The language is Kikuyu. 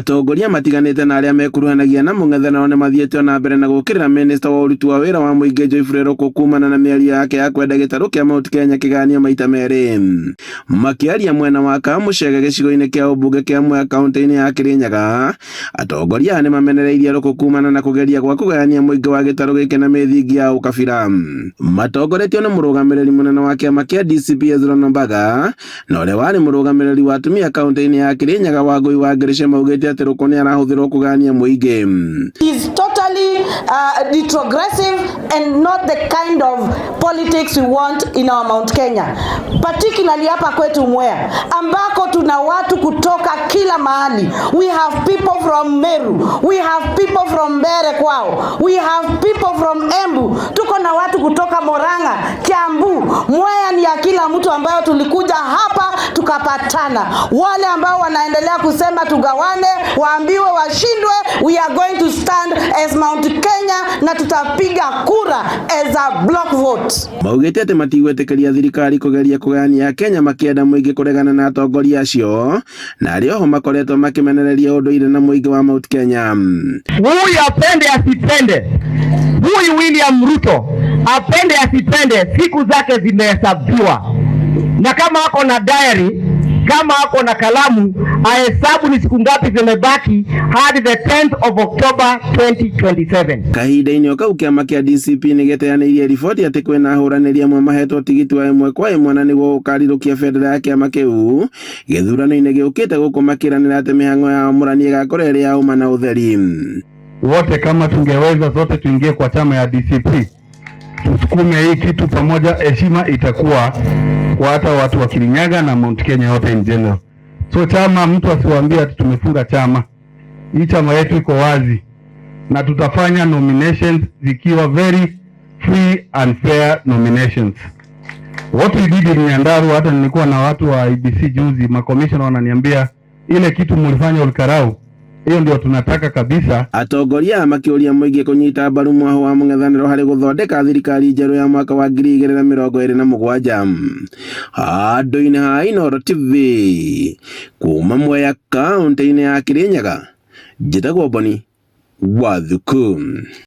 Atongoria matiganĩte na arĩa mekuruhanagia na mũng'ethanĩro nĩmathiĩte ona mbere na gũkĩrĩra mĩnĩsta wa ũruti wa wĩra wa mũingĩ Geoffrey Ruku kumana na mĩario yake ya kwenda gĩtarũ kĩa Mount Kenya kĩgayanio maita merĩ. Makĩaria mwena wa Kamũcege gĩcigo-inĩ kĩa ũmbunge kĩa Mwea kaunti-inĩ ya Kĩrĩnyaga, atongoria aya nĩmamenereirie Ruku kumana na kũgeria gwa kũgayania mũingĩ wa gĩtarũ gĩkĩ na mĩthingi ya ũkabira. Matongoretio nĩ mũrũgamĩrĩri mũnene wa kĩama kĩa DCP Ezra Nambaga na ũrĩa warĩ mũrũgamĩrĩri wa atumia kaunti-inĩ ya Kĩrĩnyaga Wangũi wa Ngĩrĩce maugĩte atĩ Ruku nĩ arahũthĩrwo kũgayania mũingĩ. Is totally retrogressive and not the kind of politics we want in our Mount Kenya, particularly hapa kwetu Mwea ambako tuna watu kutoka kila mahali. We have people from Meru, we have people from Mbere kwao, we have people from Embu, tuko na watu kutoka Murang'a, Kiambu. Mwea ni ya kila mtu ambayo tulikuja hapa tukapatana. Wale ambao wanaendelea kusema tugawane, waambiwe washindwe. We are going to stand as Mount Kenya na tutapiga kura as a block vote. Maugĩte atĩ matigwĩtĩkĩria thirikari kũgeria kũgayania Kenya makĩenda mũingĩ kũregana na atongoria acio na arĩa oho makoretwo makĩmenereria ũndũire na mũingĩ wa Mount Kenya. Huyu apende asipende, huyu William Ruto apende asipende, siku zake zimehesabiwa, na kama ako na diary, kama ako na kalamu, ahesabu ni siku ngapi zimebaki hadi the 10th of October 2027. Kahinda-inĩ o kau kĩama kĩa DCP nĩ gĩteanĩirie riboti atĩ kwĩna ahũranĩri amwe mahetwo tigiti wa ĩmwe kwa ĩmwe na nĩguo gũkarirũkia bendera ya kĩama kĩu gĩthurano-inĩ gĩũkĩte gũkũ makĩranĩra atĩ mĩhang'o ya amũrani ĩgakorwo ĩrĩ ya ũma na ũtheri. Wote kama tungeweza sote tuingie kwa chama ya DCP, tusukume hii kitu pamoja, heshima itakuwa kwa hata watu wa Kirinyaga na Mount Kenya yote in general. So chama, mtu asiwaambie ati tumefunga chama. Hii chama yetu iko wazi na tutafanya nominations zikiwa very free and fair nominations. What we did in Nyandarua, hata nilikuwa na watu wa IEBC juzi, makomishona wananiambia ile kitu mlifanya Ol Kalou, hiyo ndio tunataka kabisa. Atongoria aya makĩũria mũingĩ kũnyita mbaru mwaho wa mũng'ethanĩro harĩ gũthondeka thirikari njerũ ya mwaka wa 2027. Handũ-inĩ ha Inooro TV kuma Mwea kaũntĩ-inĩ ya Kĩrĩnyaga, njĩtagwo Boni Wathuku.